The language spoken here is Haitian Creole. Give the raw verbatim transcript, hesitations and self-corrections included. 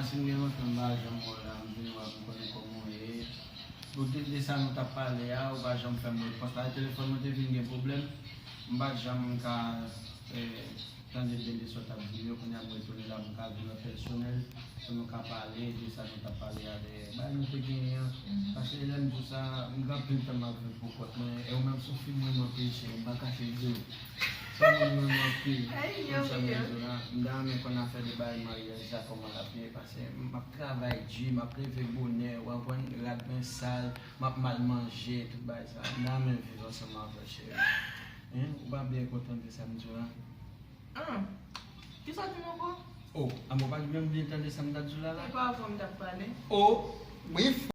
Si m gen lontan m pa janm wè w la, m vin wè pou m konnen kòman w ye. Pou tout de sa nou t ap pale a, ou pa janm fè m repons. Paske telefòn mwen te vin gen pwoblèm. M pa t janm ka eh, tande byen de sa w t ap di m yo. Kounye a m retounen la pou m ka vin an pèsonèl, pou nou ka pale de sa nou t ap pale a dèyè. Bagay nou te genyen an. Paske lè m di w sa, m gen anpil tan m ap viv pou kont mwen. E ou menm, se yon fi m renmen anpil, cheri. M pa kache di w. Se yon moun m renmen anpil. Konn sa m di w la. M ta renmen konn afè de bagay maryaj la, kòman l ap ye. Paske m ap travay di, m ap leve bonè, w konprann, rad mwen sal, m ap mal manje, tout bagay sa. M ta renmen viv ansanm avè w, cheri. Hein? Ou pa byen kontan de sa m di w la? Ah, kisa w di m ankò? Oh, a mwen pa t menm byen tande sa m t ap di w la la? E pa avè w m t ap pale. Oh, wi,